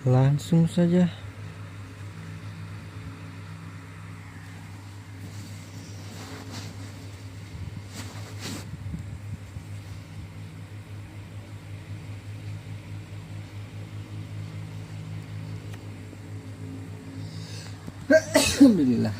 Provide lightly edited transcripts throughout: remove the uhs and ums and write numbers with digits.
Langsung saja. Alhamdulillah.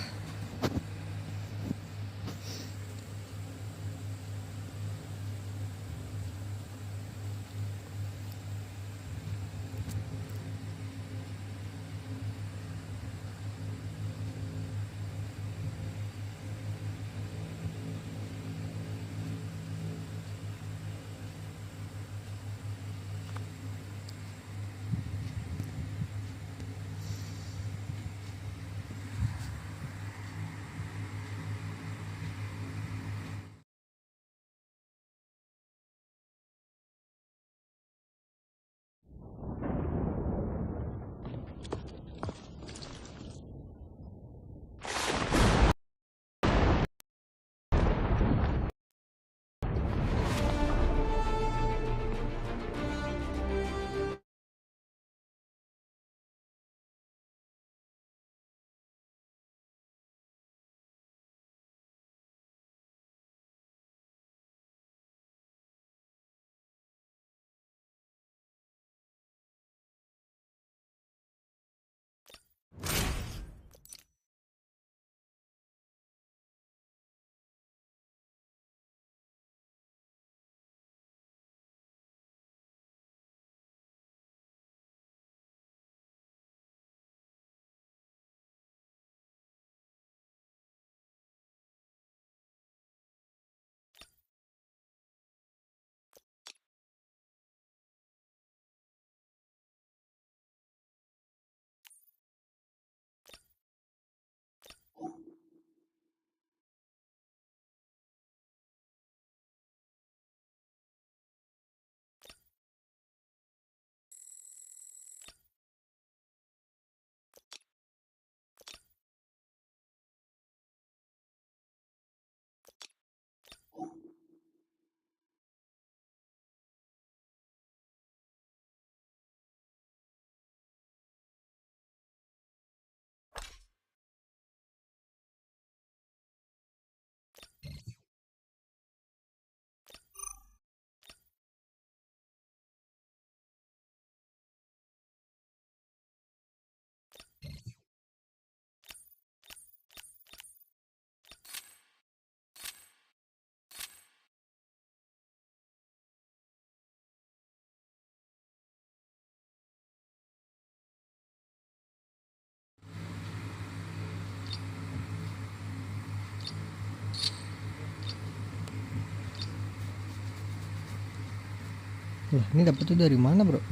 Lah, ini dapetnya dari mana, bro?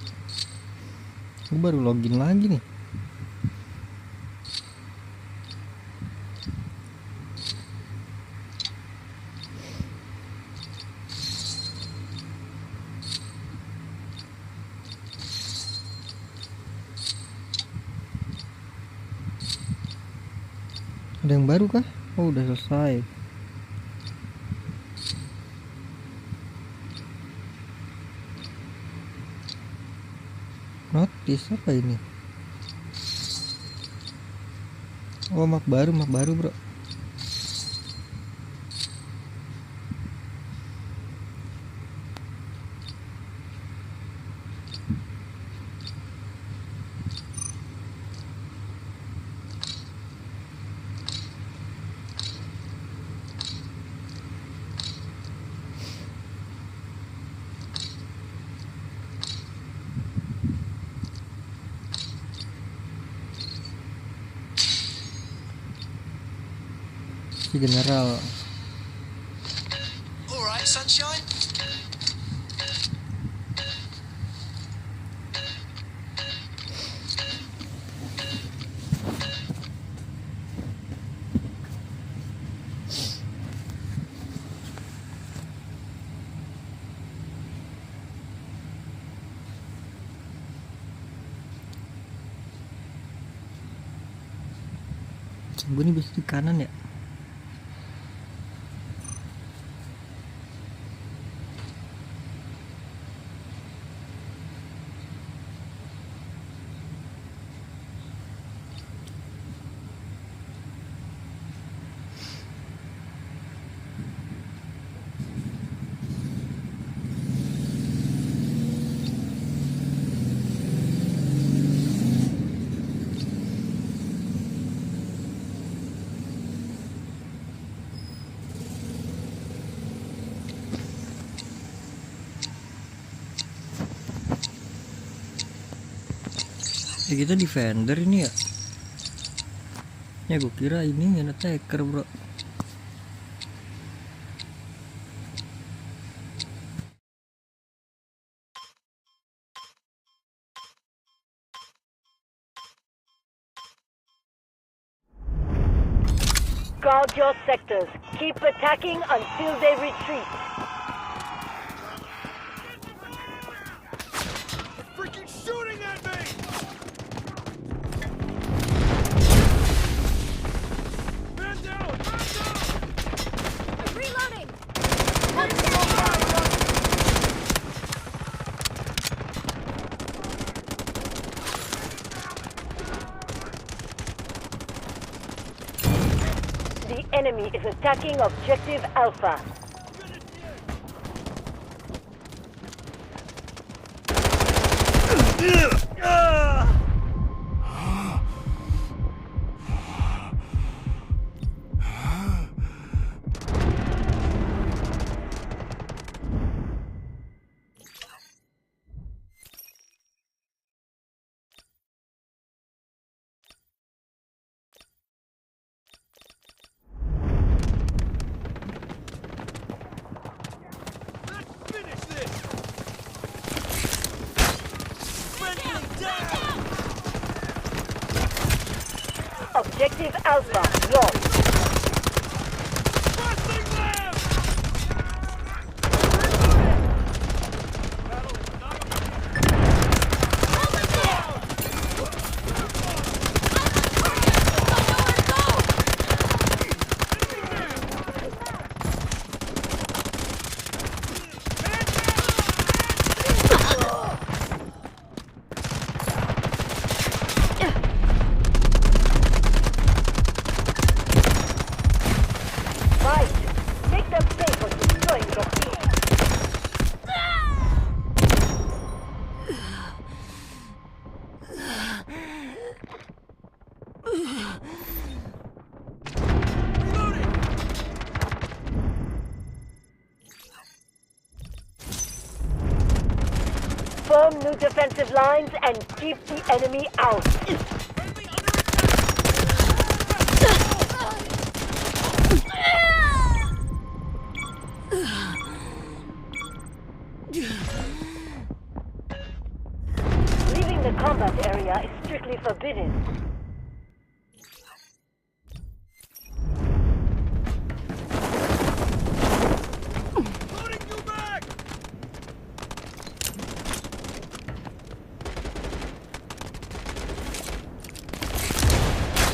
Gue baru login lagi nih. Ada yang baru kah? Oh, udah selesai. Notis apa ini? Oh, map baru bro. Si general. Alright, sunshine. Gue nih bisa di kanan ya. Ya kita defender ini ya. Ya gue kira ini yang attacker bro. Guard your sectors. Keep attacking until they retreat. Freaking shooting at me! Man down! Man down! I'm reloading! The enemy is attacking Objective Alpha. Let's finish this! Friendly down! Objective Alpha lost. Busting them! Fight. Make them pay for destroying your team. Reloading! Form new defensive lines and keep the enemy out. Friendly under attack! Leaving the combat area is strictly forbidden. Loading you back!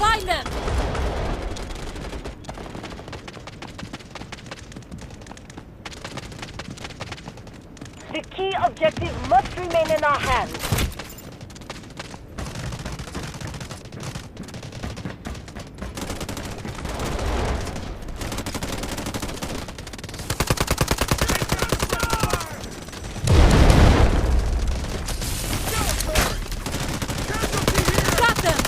Find them! The key objective must remain in our hands. Got them!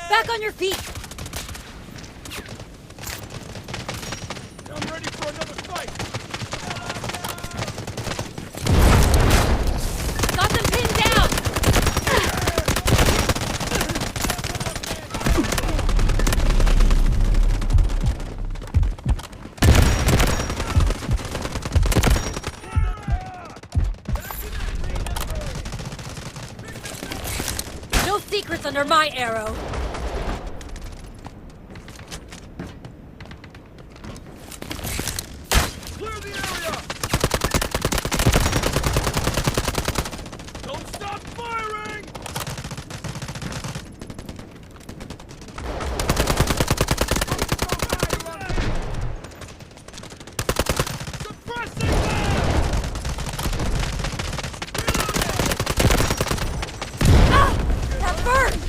Back on your feet! I'm ready for another fight! Got them pinned down! No secrets under my arrow! Clear the area! Don't stop firing! Suppressing them! Ah! That burned!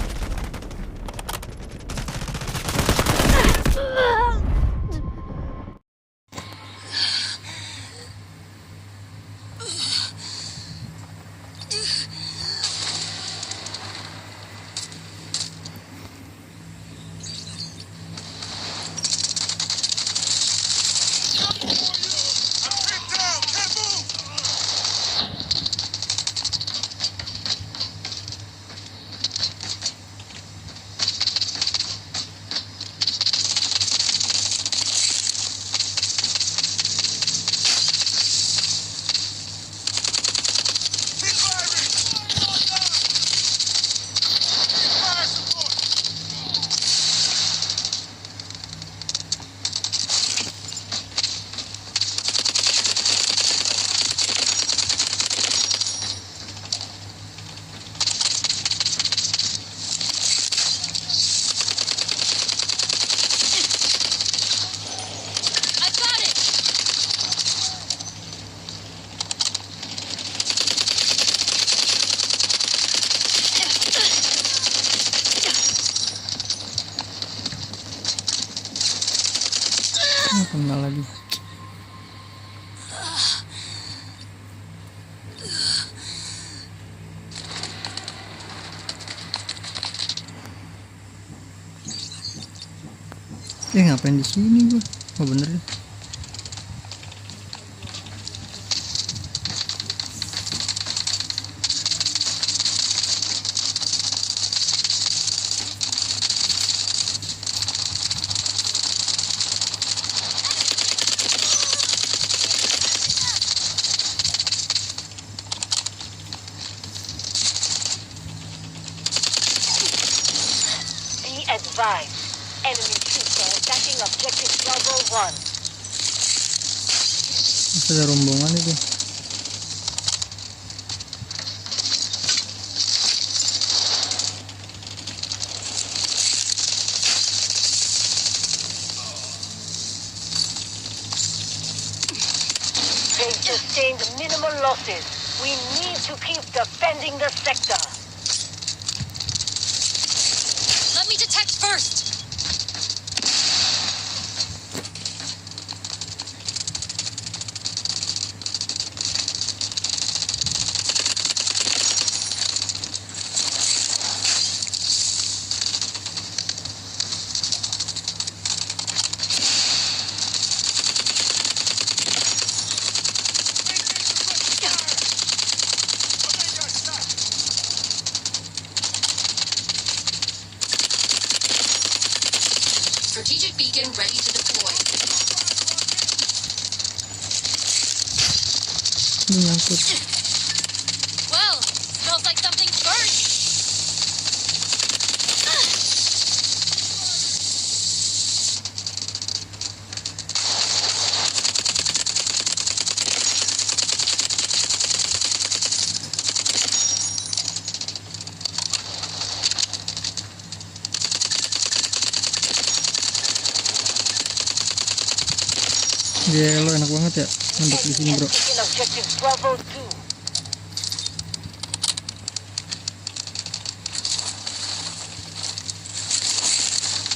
Kena lagi. Ngapain di sini gua? Oh bener ya. Be advised. Enemy troops are attacking objective Bravo 1. Ada rombongan itu. They've sustained minimal losses. We need to keep defending the sector. Let me detect first. Strategic beacon ready to deploy. Ini nyangkut. Well, smells like something's burnt. Dia lo enak banget ya nembak di sini, bro. Taken objective Bravo 2.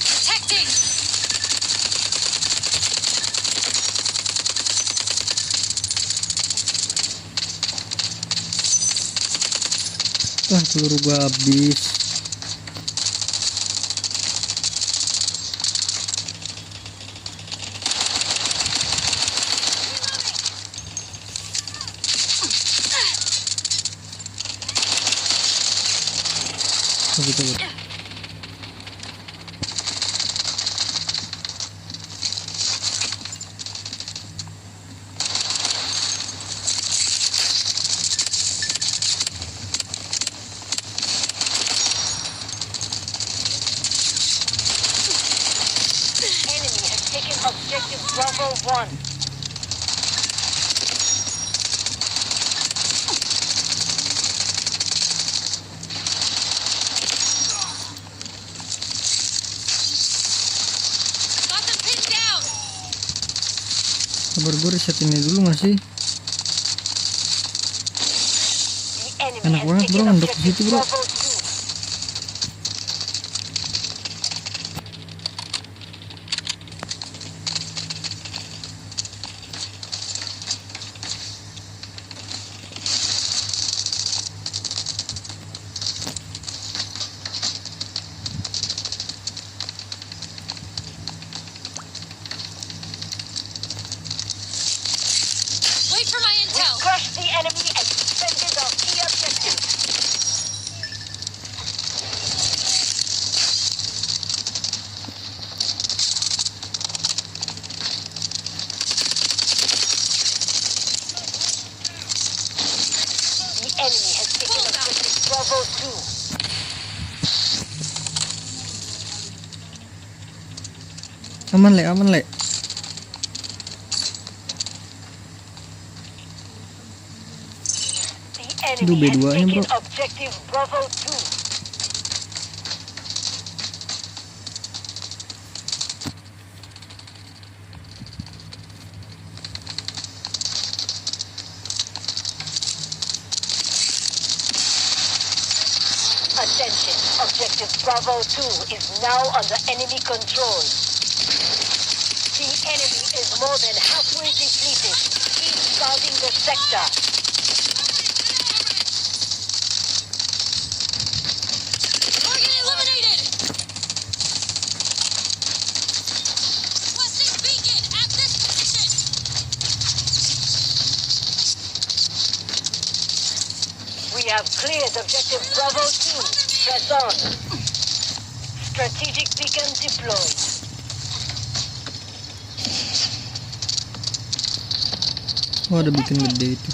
Detecting. Wah, peluru gua habis. Betul. Enemy has taken objective Bravo 1. Got them pinned down. Sabar, gue reset ini dulu nggak sih? The enemy Enak has banget, bro, taken ngendok di objective situ, bro. Bravo 2. Wait for my intel. Crush the enemy and defended our key objectives. The enemy has taken objective Bravo 2. Aman, Le, aman, Le. The Aduh, enemy has B2-nya, bro. taken objective Bravo 2. Attention, objective Bravo 2 is now under enemy control. The enemy is more than halfway depleted. Keep scouting the sector. Target eliminated! Requesting beacon at this position! We have cleared objective Bravo 2. Press on. Strategic beacon deployed. Oh, ada bikin gede itu.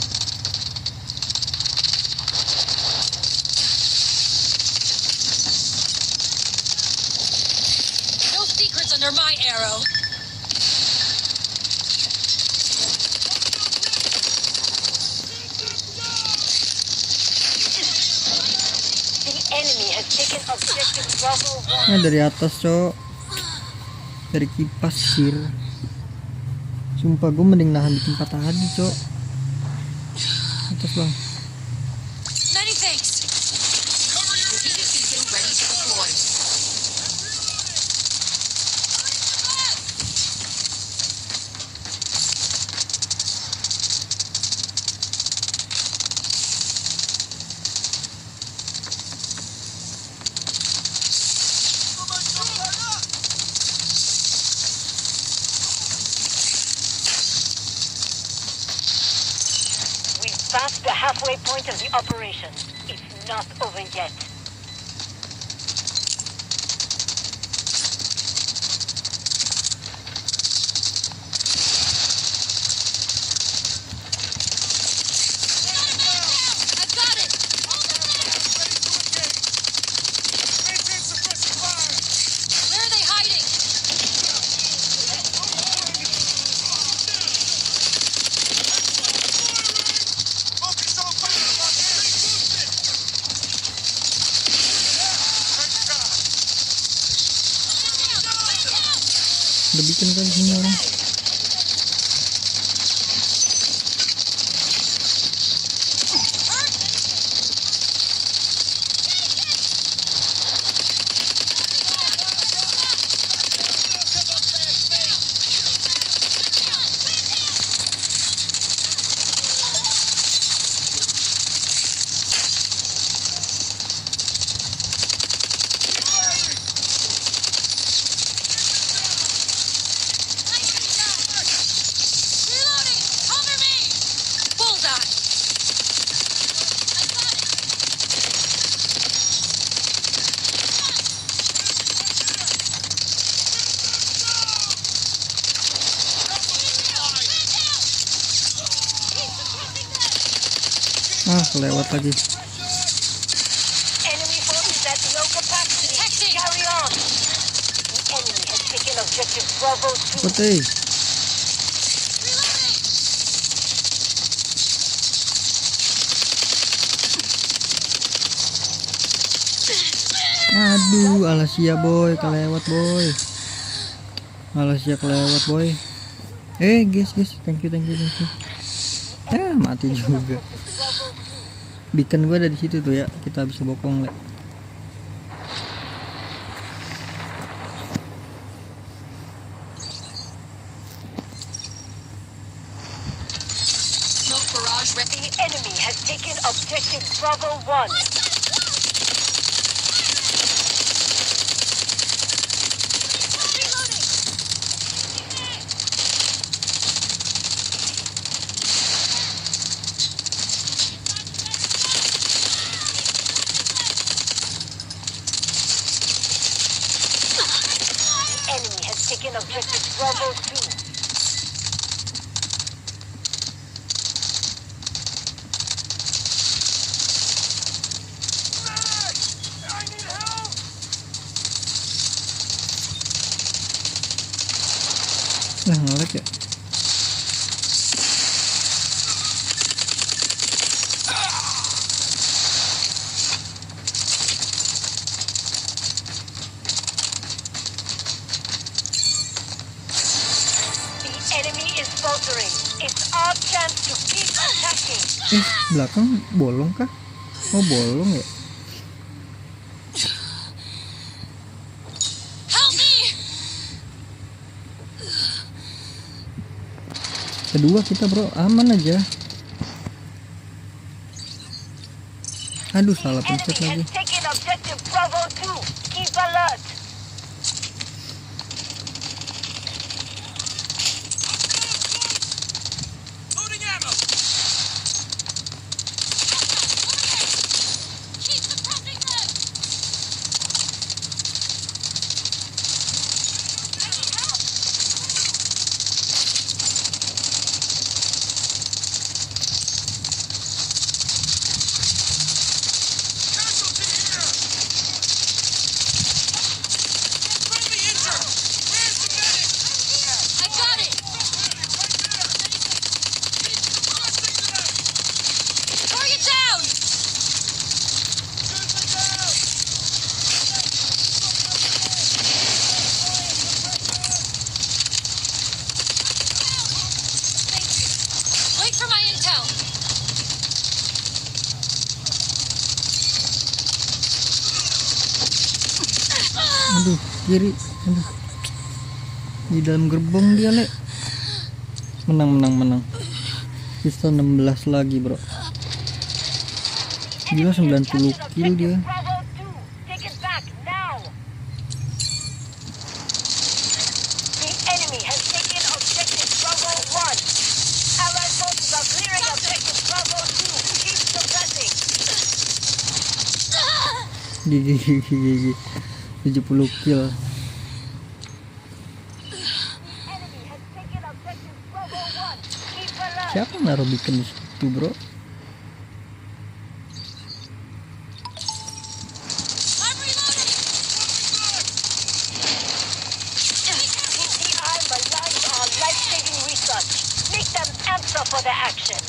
No secrets under my arrow! The enemy has taken objective Bravo 1. Nah, dari atas, cok. Dari kipas sir. Sumpah gue mending nahan di tempat tadi, cok. Atas bang. Many thanks! Strategic beacon ready to deploy. We've passed the halfway point of the operation. It's not over yet. I've got it! Maintain suppressive fire! Where are they hiding? Focus on fire! Udah bikin kan sini orang. Reloading! Cover me! Bullseye! I've got it! Ah, kelewat lagi. Enemy forces at low capacity. Detecting. Carry on. The enemy has taken objective Bravo 2. Putih. Reloading! Aduh, Alasia boy, kelewat boy. Alasia kelewat boy. Guys, thank you. Ya, mati juga. Beacon gue ada di situ tuh ya, kita bisa bokong le. Smoke barrage ready. The enemy has taken objective Bravo 1. The enemy has taken objective Bravo 2. I need help! Nah, ngelek ya. The enemy is faltering. It's our chance to keep attacking. Belakang bolong kah? Oh, bolong ya. Help me! Kedua kita bro, aman aja. Aduh, salah pencet Enemy lagi. has taken objective Bravo 2. Keep alert. Loading ammo. Keep suppressing them! I need help! Casualty here. Friendly injured. Where's the medic? I got it! Right there. Keep suppressing them. Target down! Shoot them down. Thank you. Wait for my intel. Aduh, kiri. Aduh. Di dalam gerbong dia, Le. Menang. Kita 16 lagi, bro. Gila, 90 kill dia. Bravo 2. Take it back now. The enemy has taken objective Bravo 1. Allied forces are clearing objective Bravo 2. Keep suppressing. Gigi. 70 kill. Enemy has taken objective Bravo 1. Keep alert. Siapa naruh beacon di situ, bro? I'm reloading! DCI maligns our life-saving research. Make them answer for their actions.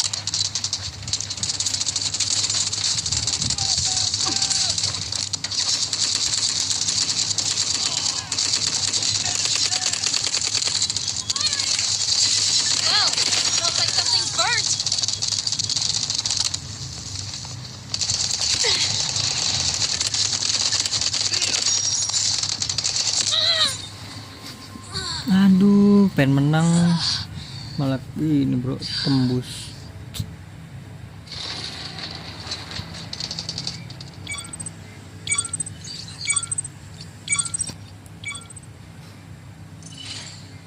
Well, smells like something's burnt! Aduh, pengen menang malah ini bro, tembus.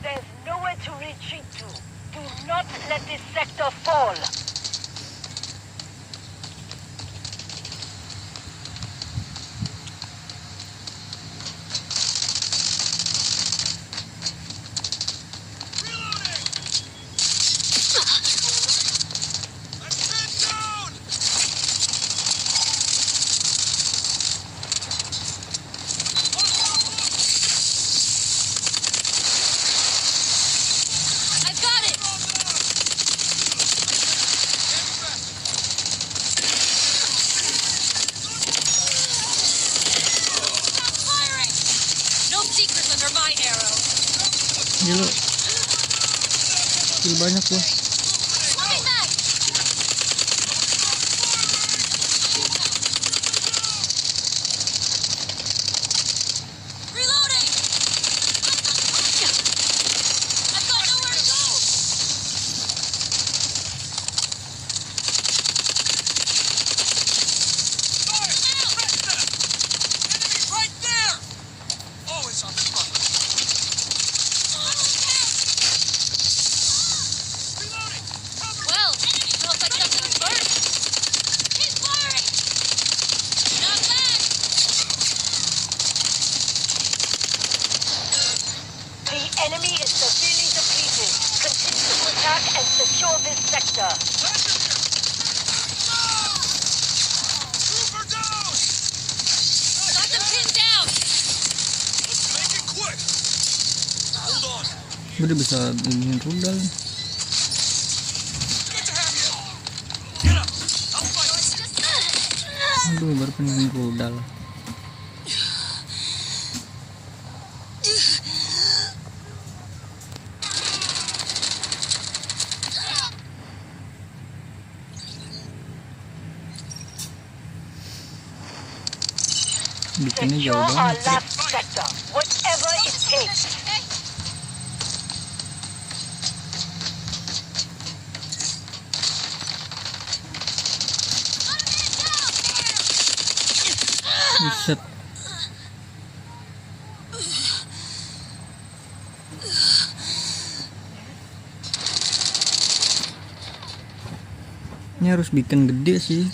There's nowhere to retreat to. Do not let this sector fall. Reloading. I'm pinned down. I've got it! Stop firing! No secrets under my arrow. Gila, kill banyak gua. Swapping back! Reloading! I've got nowhere to go! Enemy right there. Always on the front. Reloading. Cover. Well, smells like something's burnt. He's firing! Not bad! The enemy is severely depleted. Continue to attack and secure this sector. Trooper down. Got them pinned down! Let's make it quick. Hold on. Gua udah bisa ini rudal. Good to have you. Get up. I'll fight. It's just... Aduh, baru pengen rudal. Bikinnya Secure jauh our banget. last sector, whatever it takes. Okay. Buset. Ini harus bikin gede sih.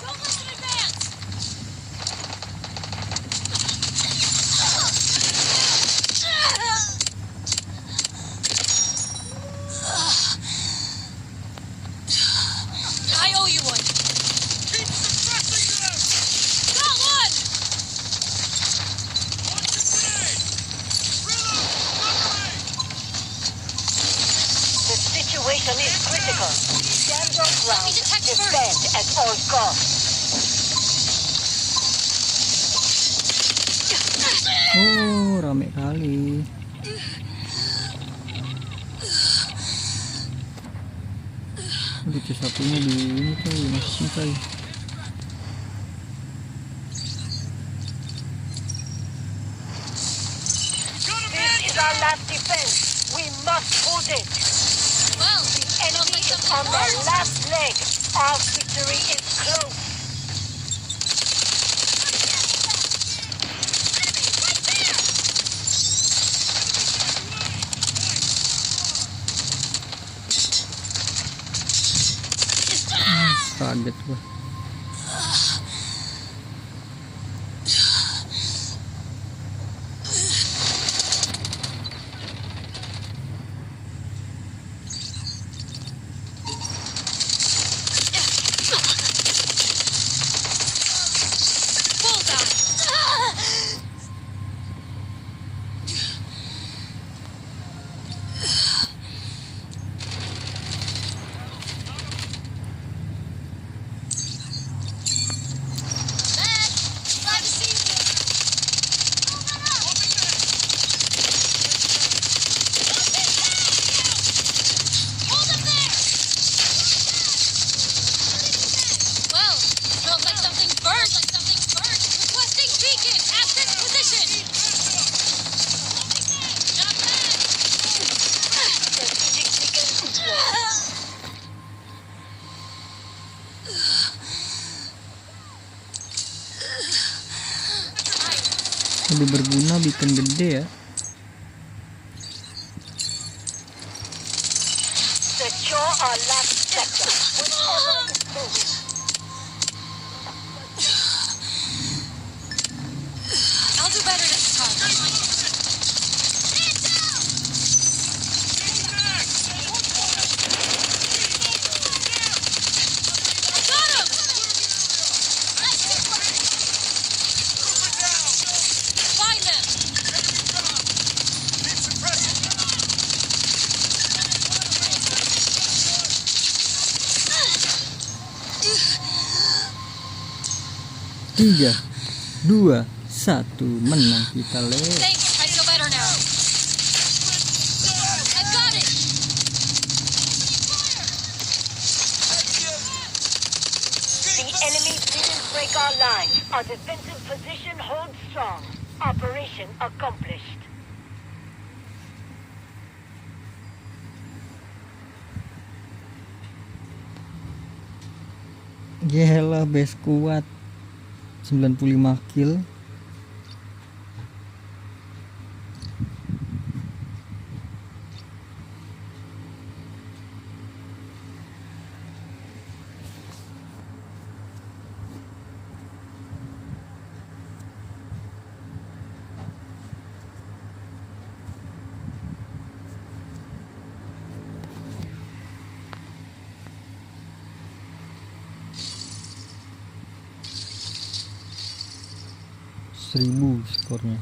Don't let them advance! I owe you one. Keep suppressing them! Got one! Launch a grenade! Reload! Cover me! The situation is critical. Stand your ground. detect first. Defend at all costs. Oh, rame kali. Lucu satunya di ini coy, masukin coy. This is our last defense. We must hold it. Well, Enemy sounds like is something on their works. last leg. Our victory is close. Kaget gua. Bullseye. Matt, glad to see you. Hold him there. Well, smells like something burnt. Requesting beacon at this position. Not bad. Strategic beacon deployed. Lebih berguna bikin gede ya. Secure our last sector. Whichever is moving. I'll do better next time. Got him! Find them! Keep suppressing! 3, 2, 1, menang kita le. Thanks, I feel better now. I've got it! The enemy didn't break our line. Our defensive position holds strong. Operation accomplished. Gila, base kuat. 95 kill. Seribu skornya.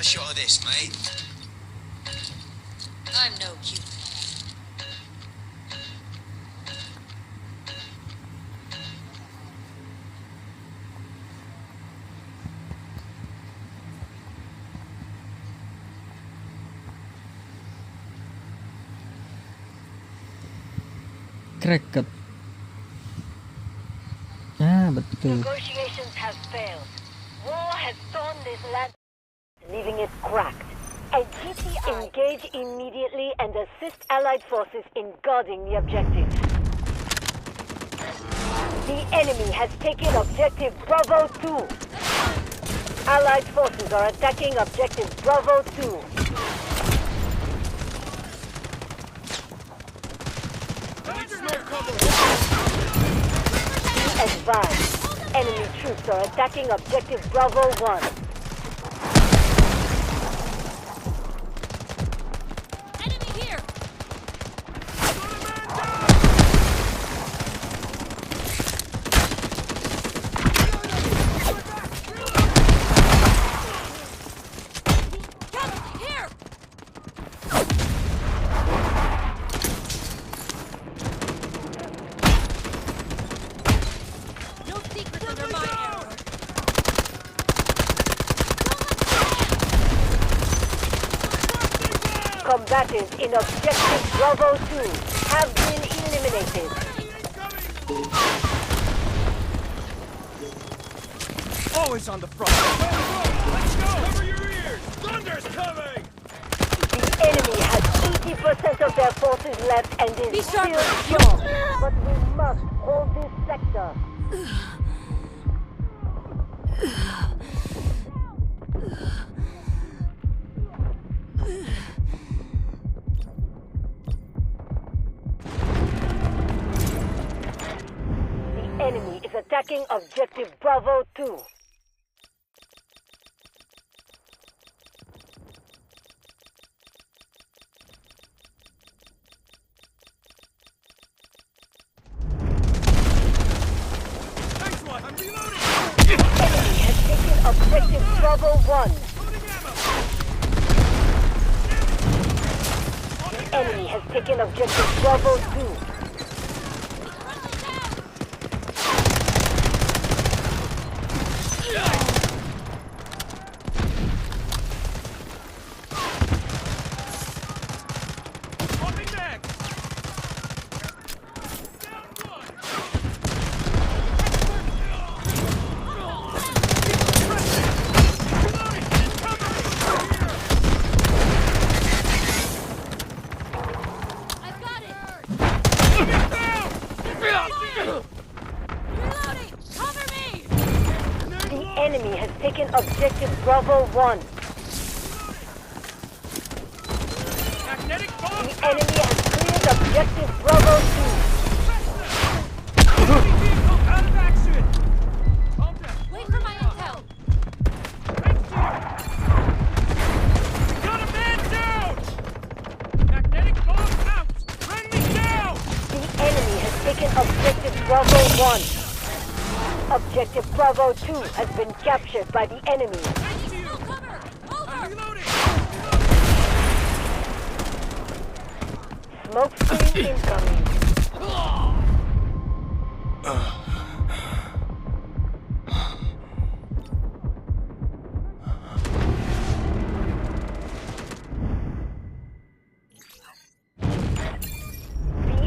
a shot of this, mate. I'm no cute. Cracket. Ah, betul. Negotiations have failed. War has torn this land, leaving it cracked. Engage immediately and assist Allied forces in guarding the objective. The enemy has taken objective Bravo 2. Allied forces are attacking objective Bravo 2. Advise. Enemy troops are attacking objective Bravo 1. Enemy here! Captain, here! No secrets under my arrow. Combatants in objective Bravo 2 have been eliminated. Always on the front. Let's go! Cover your ears! Thunder's coming! The enemy has 80% of their forces left and is Be still sharper. strong. But we must hold this sector. The enemy is attacking objective Bravo 2. Nice one! I'm reloading! Enemy has taken objective Bravo 1. Loading ammo! The enemy has taken objective Bravo 2. Popping back! Down one! Reloading! Cover me! I've got it! Get down! Reloading! Cover me! The enemy has taken objective Bravo 1. Magnetic bomb! The enemy has cleared objective Bravo 2. Enemy vehicle out of action! Calm down. Wait for my intel! Thank you! We got a man down! Magnetic bomb out! Friendly down! The enemy has taken objective Bravo 1. Objective Bravo 2 has been captured by the enemy. Thank you! Full cover! I'm Over! reloading! Smoke screen incoming. Be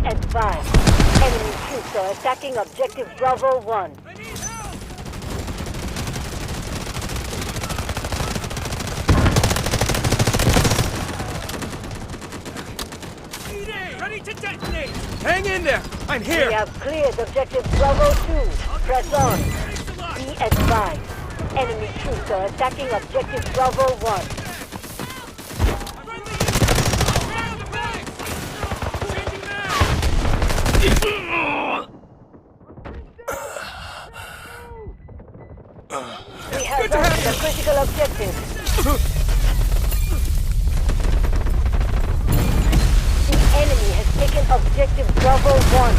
advised. Enemy troops are attacking objective Bravo 1. I need help! CD! Ready to detonate! Hang in there! I'm We here! have cleared objective Bravo 2. Press on. Thanks a lot! Be advised. Enemy troops are attacking objective Bravo 1. Friendly round the back! Changing mag! We have lost the critical objective. The enemy has taken objective Bravo 1.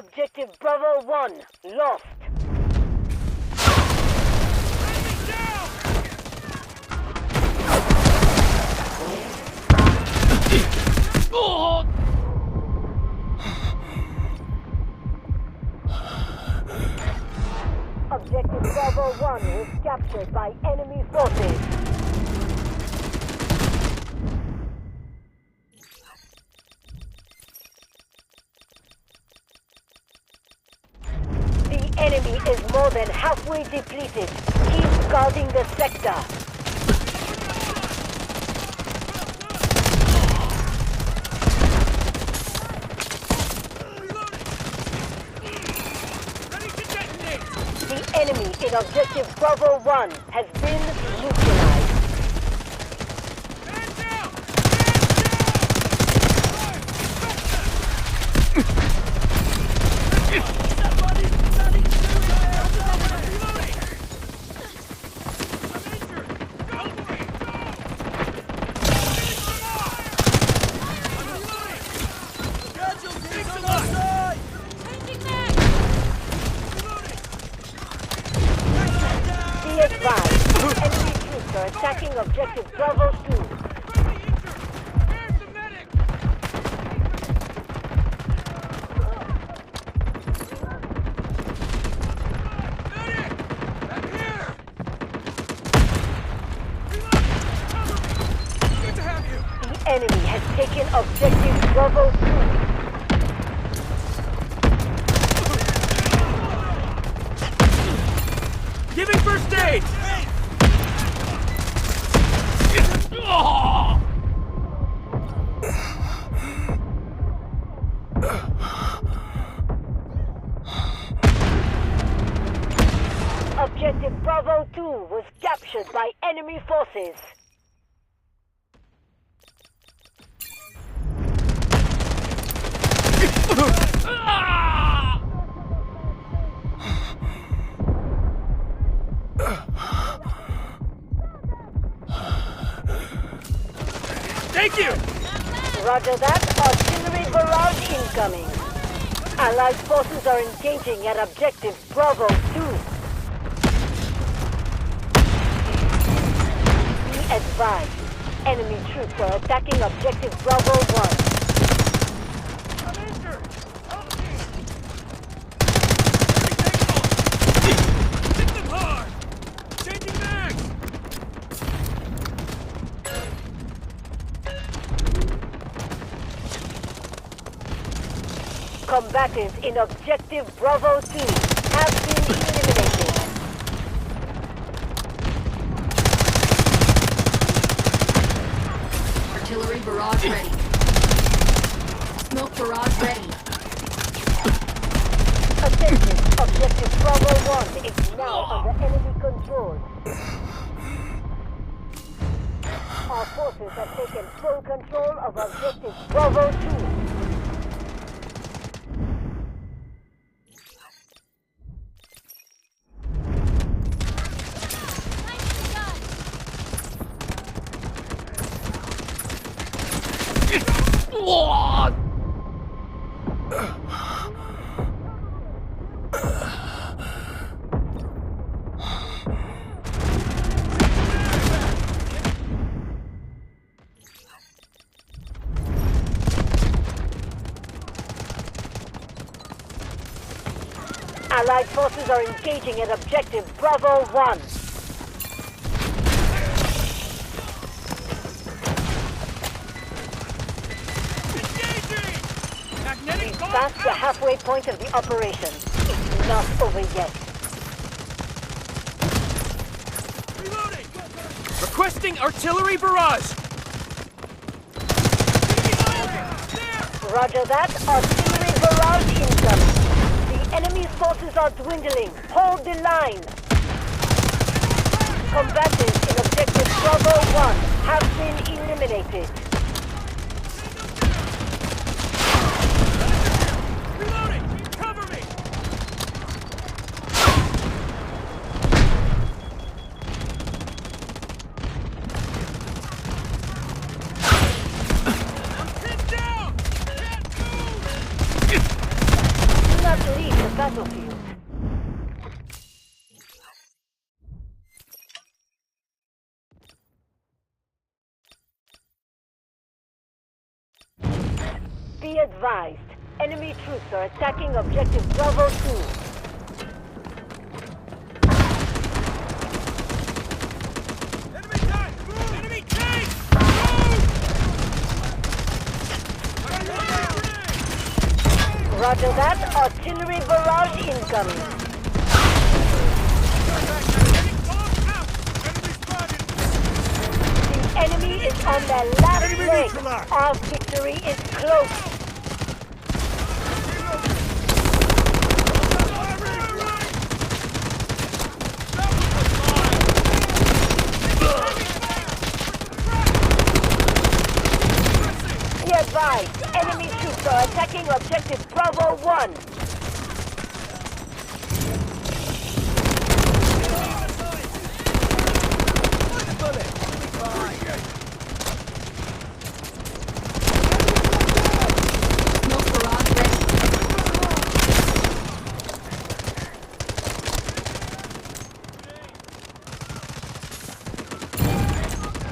Objective Bravo 1 lost. Objective Bravo 1 was captured by enemy forces. The enemy is more than halfway depleted. Keep guarding the sector. The enemy in Objective Bravo 1 has been neutralized. Be advised, enemy troops are attacking Objective Bravo 2. The enemy has taken Objective Bravo 2. Giving first aid! Objective Bravo 2 was captured by enemy forces. Thank you! Roger that. Artillery barrage incoming. Allied forces are engaging at Objective Bravo 2. Be advised. Enemy troops are attacking Objective Bravo 1. Hit them hard! Changing mags! Combatants in Objective Bravo 2 have been eliminated. Artillery barrage ready. Smoke barrage ready. Attention, Objective Bravo 1 is now under enemy control. Our forces have taken full control of Objective Bravo 2. Allied forces are engaging at Objective Bravo 1. Magnetic bomb That's the halfway point of the operation. It's not over yet. reloading! Requesting artillery barrage! Roger that. Artillery barrage incoming. The enemy's forces are dwindling. Hold the line. Combatants in Objective Bravo 1 have been eliminated. Reloading! Cover me! I'm pinned down! Can't move! Do not Be advised, enemy troops are attacking objective Bravo 2. Enemy tank! Move! Enemy tank! Move! Roger that, artillery barrage incoming. Enemy bomb out! Enemy spotted! The enemy is on their last Enemy leg. neutralized. Our victory is close. Be advised, enemy troops are attacking objective Bravo 1.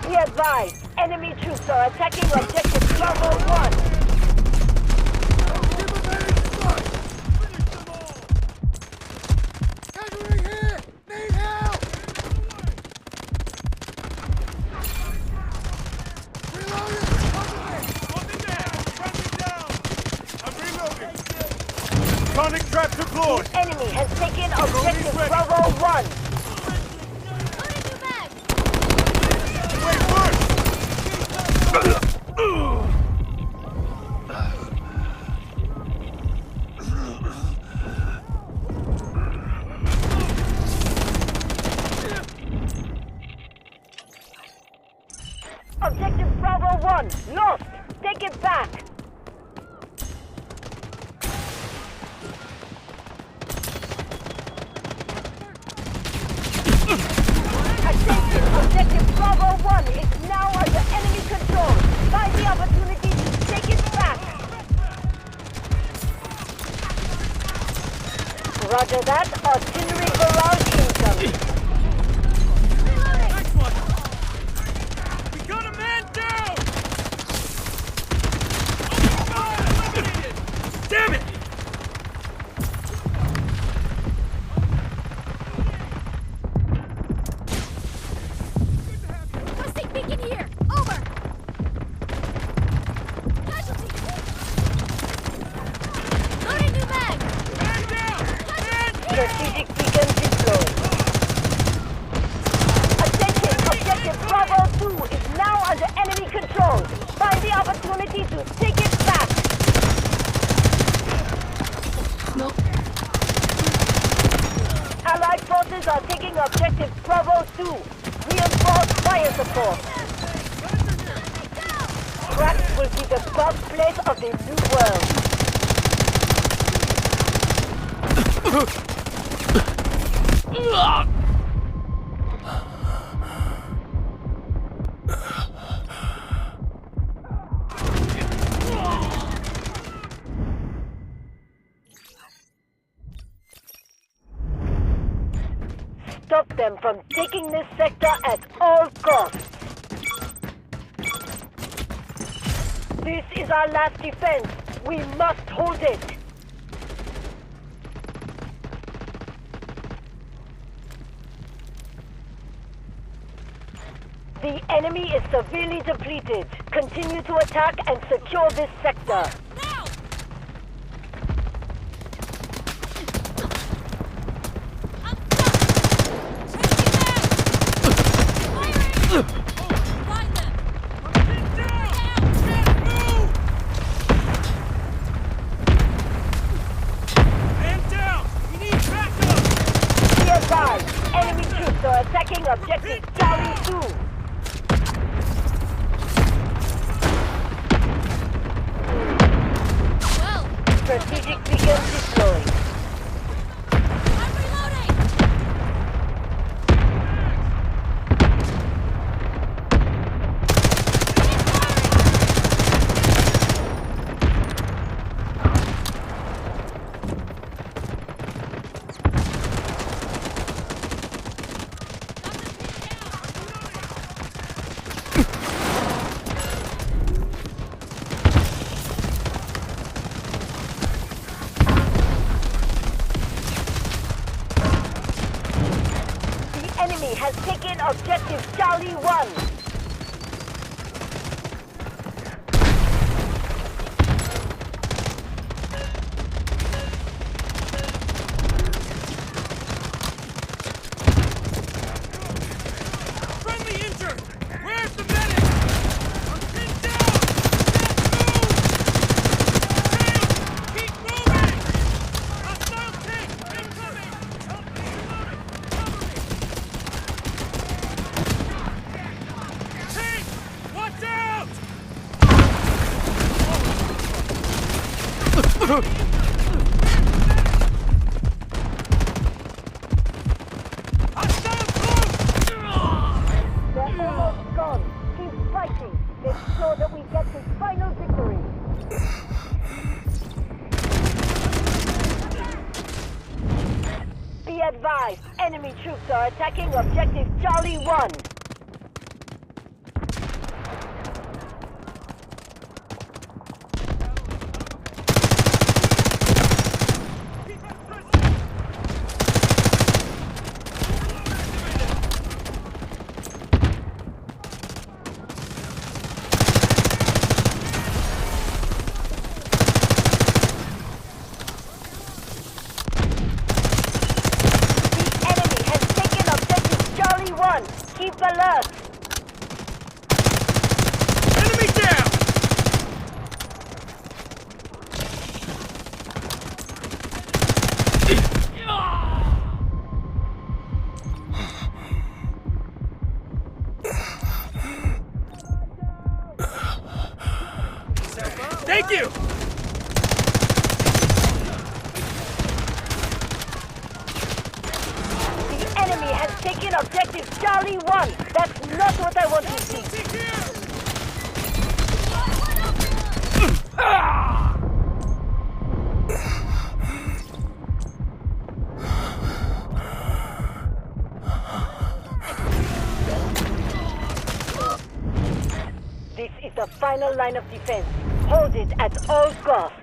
Be advised, enemy troops are attacking objective Bravo 1. Casualty here! Need help! Reloading! Cover me! Trap me down! I'm reloading! Sonic trap deployed! Enemy has taken objective Bravo 1. Loading new mag! Wait first! Objective Bravo 1, lost. Take it back. Attention, objective Bravo 1 is now under enemy control. Find the opportunity to take it back. Roger that, artillery barrage incoming. Next one! We got a man down! Eliminated! Damn it! Requesting beacon here! Over! Casualty! Loading new mag! Man down! Man Strategic beacon deployed. Attention, objective Bravo 2 is now under enemy control. Find the opportunity to take it back. Allied forces are taking objective Bravo 2. Reinforce fire support. Cracked will be the birthplace of the new world. Stop them from taking this sector at all costs. This is our last defense. We must hold it. The enemy is severely depleted. Continue to attack and secure this sector. Now! I'm stuck! Changing mag! Firing! Find them! down! Man down! We need backup! Be advised, enemy troops are attacking objective Charlie 2. objective Charlie 1. Friendly injured! Where's the medic? I'm pinned down! Can't move! Keep moving! Hostile tank incoming! Help me reloading! Cover me! Tank! Watch out! Hostile close! They're almost gone. Keep fighting. Make sure that we get this final victory. Be advised, enemy troops are attacking objective Charlie 1. The enemy has taken objective Charlie 1. Keep alert. Enemy down! Thank you! The enemy has taken objective Charlie 1. That's not what I want to see. Take here! This is the final line of defense. Hold it at all costs.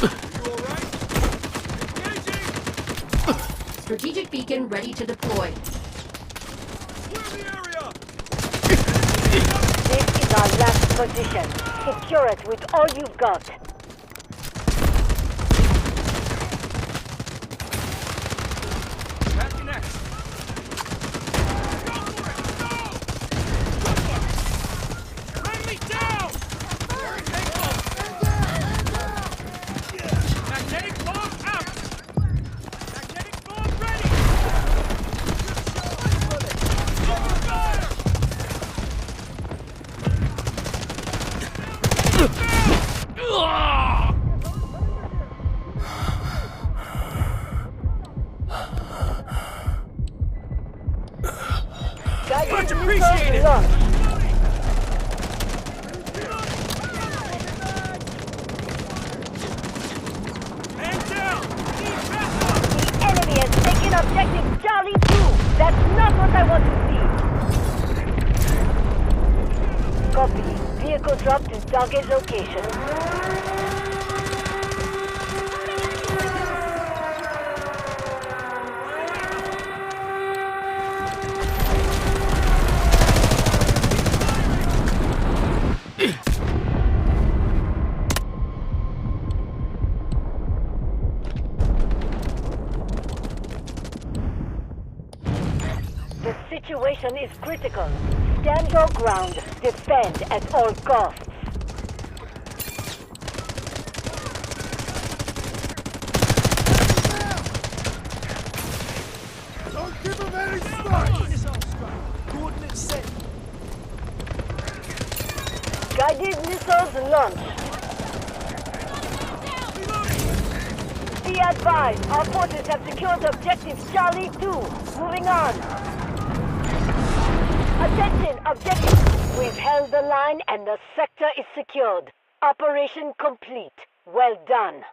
You alright? Engaging! Strategic beacon ready to deploy. Clear the area! This is our last position. Secure it with all you've got. Back next! Go for it! Go! Good one! Friendly down! Very thankful! Magnetic bomb out! Magnetic bomb ready! Open fire! Guided Much missiles appreciated. launched. Man down! Need backup! The enemy has taken objective Charlie 2. That's not what I want to see. Copy. Vehicle drop to target location. The situation is critical. Stand your ground. Defend at all costs. Don't give him any space! Coordinates set. Guided missiles launched. Be advised, our forces have secured objective Charlie 2. Moving on. Attention, objective. We've held the line and the sector is secured. Operation complete. Well done.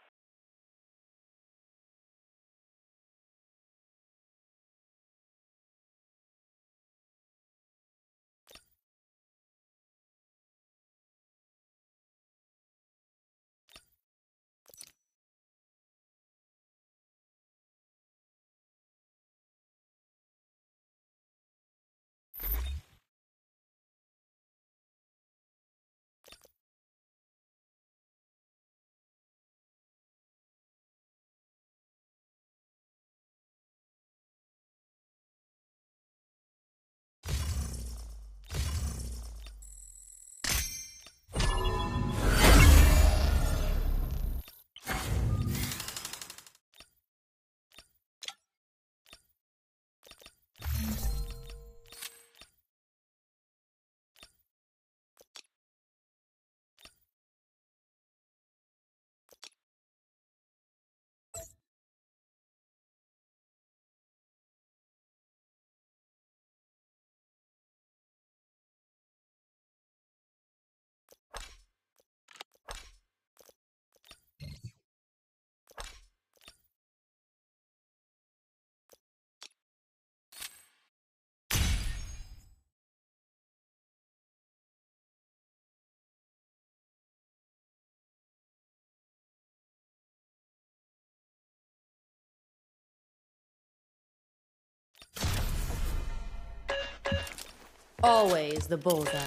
Always the bullseye.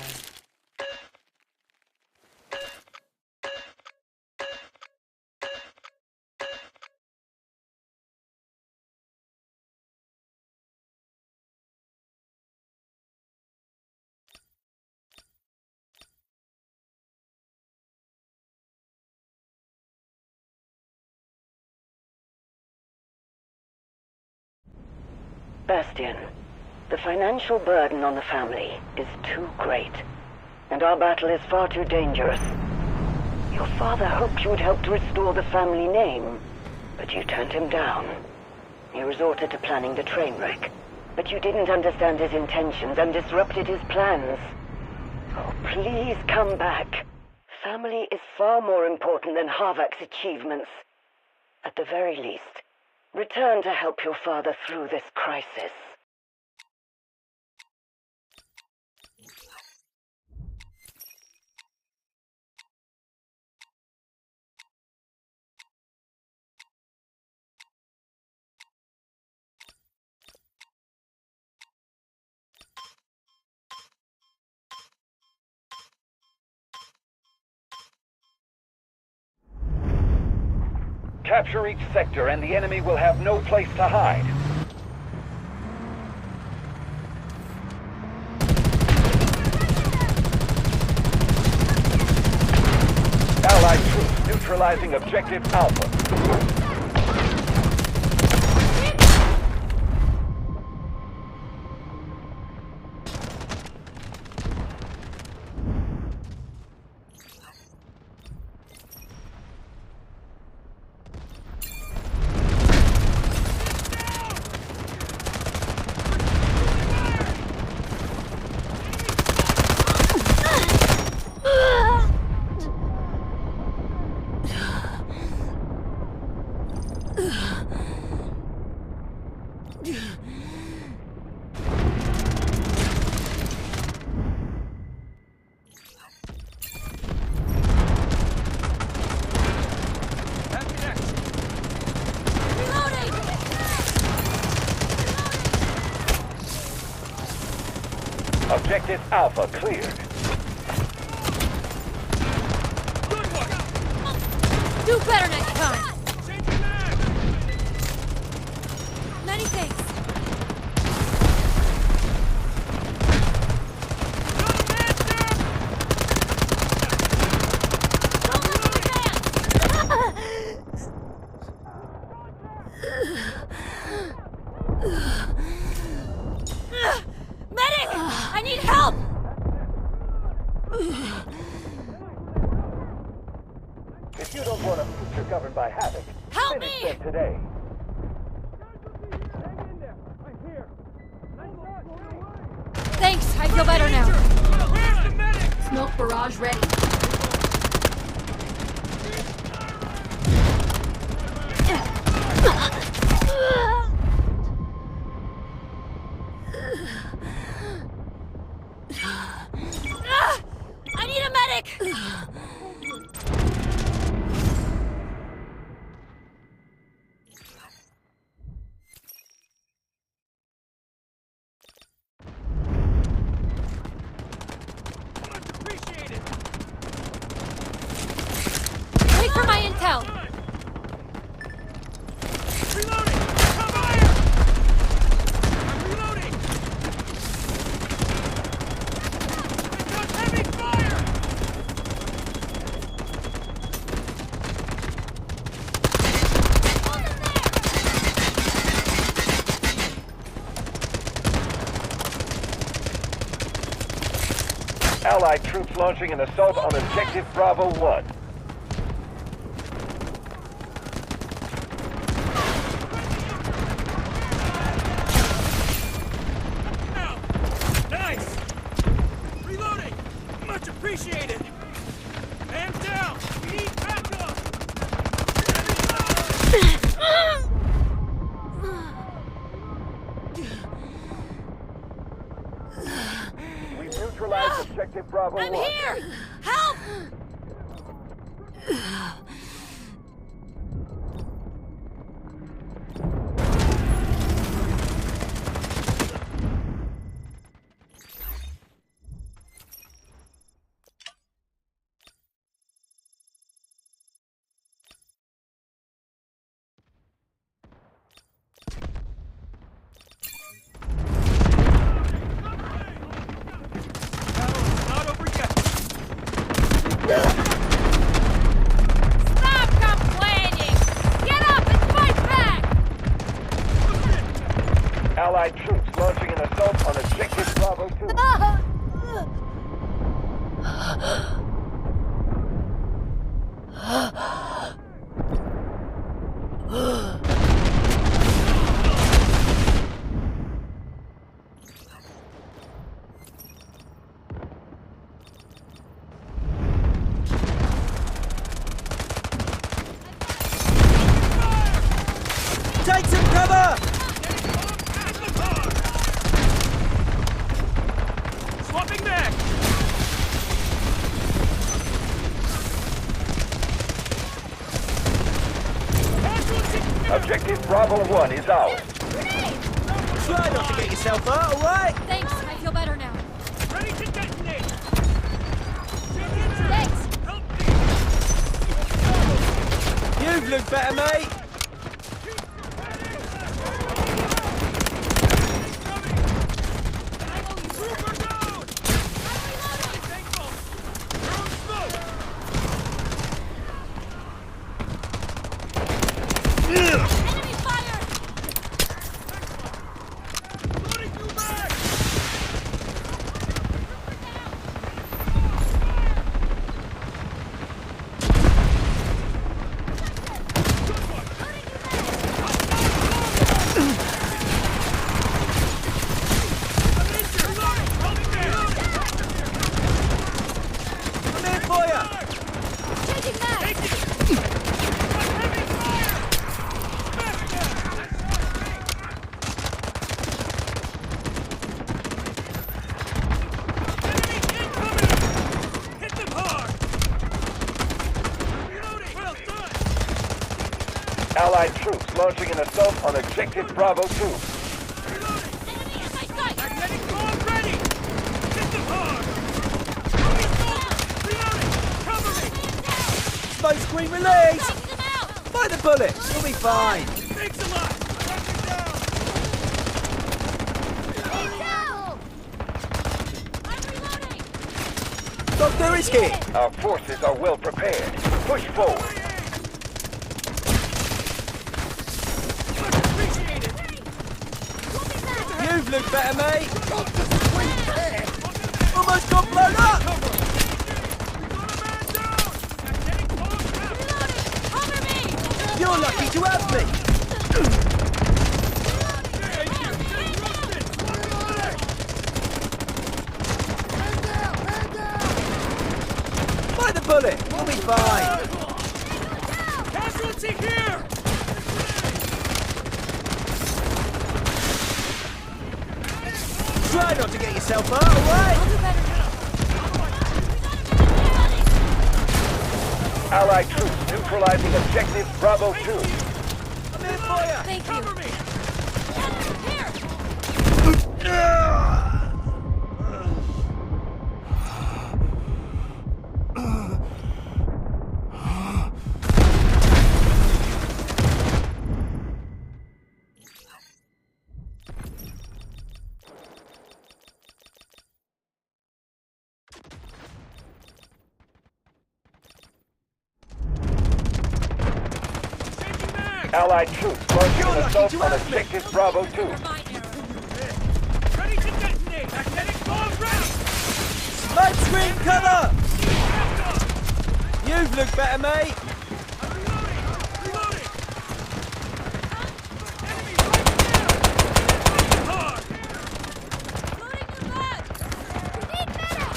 Bastion, the financial burden on the family is too great, and our battle is far too dangerous. Your father hoped you would help to restore the family name, but you turned him down. He resorted to planning the train wreck, but you didn't understand his intentions and disrupted his plans. Oh, please come back. Family is far more important than Harvak's achievements. At the very least, return to help your father through this crisis. Capture each sector and the enemy will have no place to hide. Allied troops neutralizing objective Alpha. Objective Alpha cleared. Good one! Do better next time! Change your mag! Many thanks. Medic! I need help! If you don't want a future governed by havoc, Help finish me! them today. Hang in there! I'm here! Thanks, I feel better now. Where's the medic? Smoke barrage ready. I need a medic! Much appreciated! Wait for my intel. Reloading! Cover fire! I'm reloading! I got heavy fire! Allied troops launching an assault on Objective Bravo 1. Now! Nice! Reloading! Much appreciated! Hands down! We need backup! We've neutralized Objective Bravo 1. I'm here! Help! Take some cover! Swapping back! Objective Bravo 1 is ours. Try not to get yourself hurt, alright? Thanks, I feel better now. Ready to detonate! Thanks. Help me! You've looked better, mate. Trooper down! Thankful! Throwing smoke! Enemy fire! Loading you back! I'm here for you. Changing mags! Heavy fire! Enemy incoming! Hit them hard! Reloading! Well done! Allied troops launching an assault on Objective Bravo 2. Reloading! Enemy in my sight! Magnetic bomb ready! Hit them hard! Reloading! Cover me! Smoke screen release. Take them out! Fight the bullets. You'll be fine. Thanks a lot! Tracking down! I'm reloading! Doctor is here. Our forces are well prepared. Push forward. Much appreciated! You've looked better, mate. Almost got blown up. We got a man down! Magnetic bomb ready! Reloading! Cover me! You're lucky to have me. Fight the bullet. You'll be fine. Casualty here! Try not to get yourself hurt, alright? I'll do better now. Allied troops neutralizing Objective Bravo 2. I'm here for you. Thank you. Cover me! Here! Changing mag! Allied troops launching You're an lucky assault to on have me. Objective Bravo 2. Under my arrow. Ready to detonate! Magnetic bomb ready! Smoke screen cover. Left up! You've looked better, mate. Reloading! Enemy right there! Hit them hard! Loading new mag! Need medic!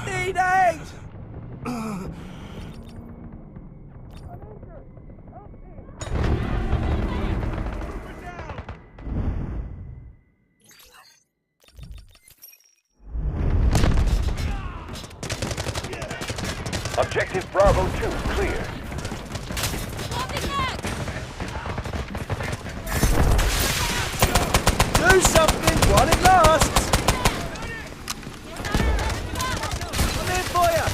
Need aid. Objective Bravo 2 clear. Swapping mag! Do something while it lasts. I'm here for you.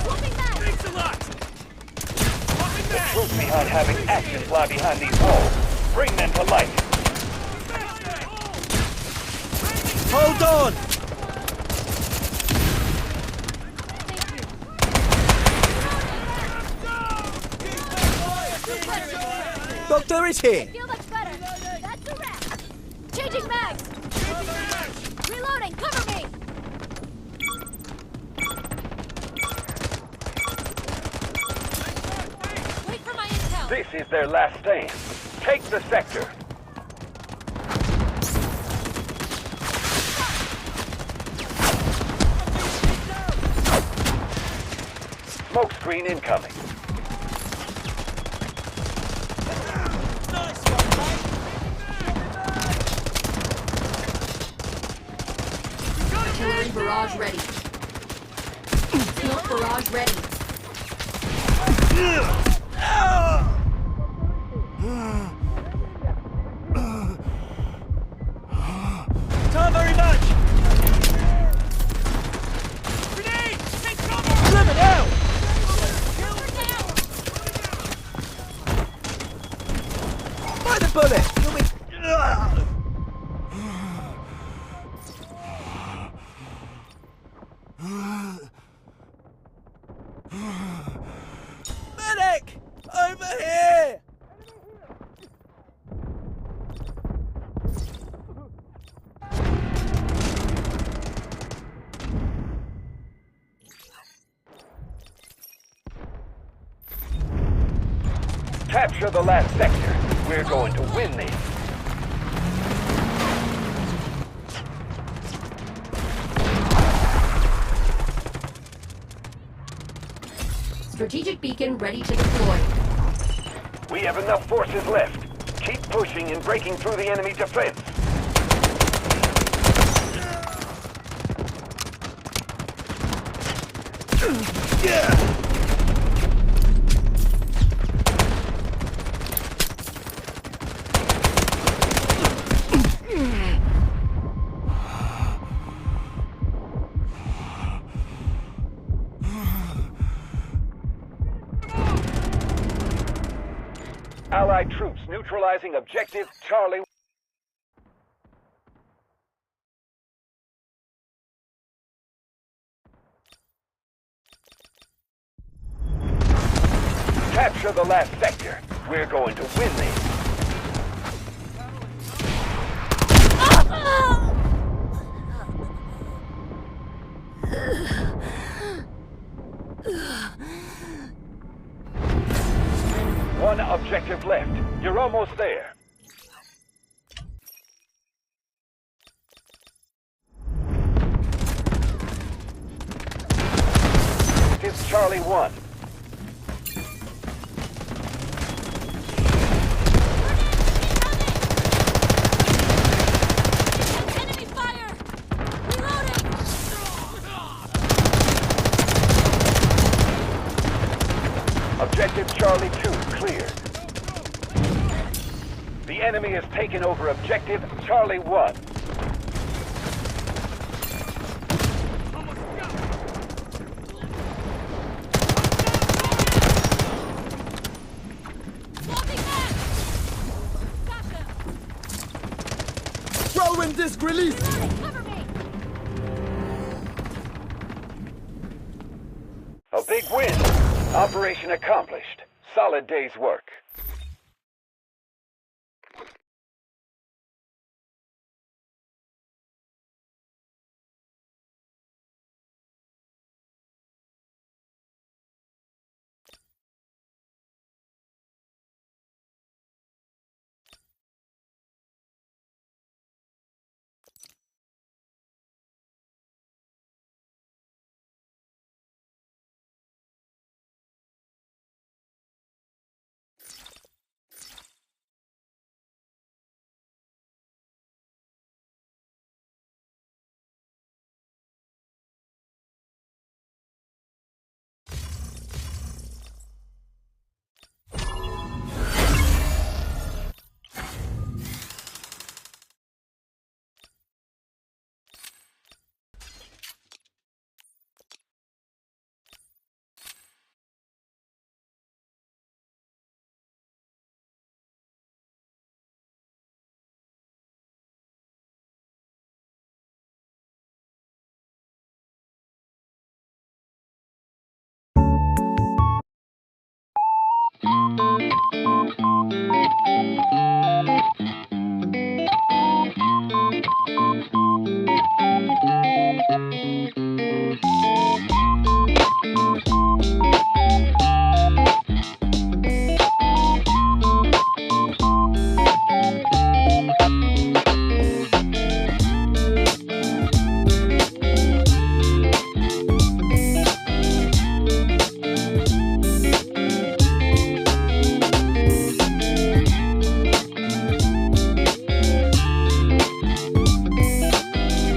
Swapping mag! Thanks a lot! Swapping mag! Troops behind having actions lie behind these walls. Bring them to light. Hold on. doctor is here. Feel much better. That's a wrap. Changing mags. Reloading. Cover me. Wait for my intel. This is their last stand. Take the sector. Smoke screen incoming. Nice one, mate. Artillery barrage ready. Smoke barrage ready. Not very much. Grenade! Take cover! Blimmin' hell. By the bullet. You'll be... Medic! Over here! Capture the last sector. We're going to win this. Strategic beacon ready to deploy. We have enough forces left. Keep pushing and breaking through the enemy defense. Allied troops neutralizing objective Charlie. Capture the last sector. We're going to win this. One objective left. You're almost there. It's Charlie 1. Enemy fire. Reloading. Objective Charlie 2 clear. The enemy has taken over objective Charlie 1. Swapping back. Gotcha. Throwing disc release. Cover me. A big win. Operation accomplished. Solid day's work.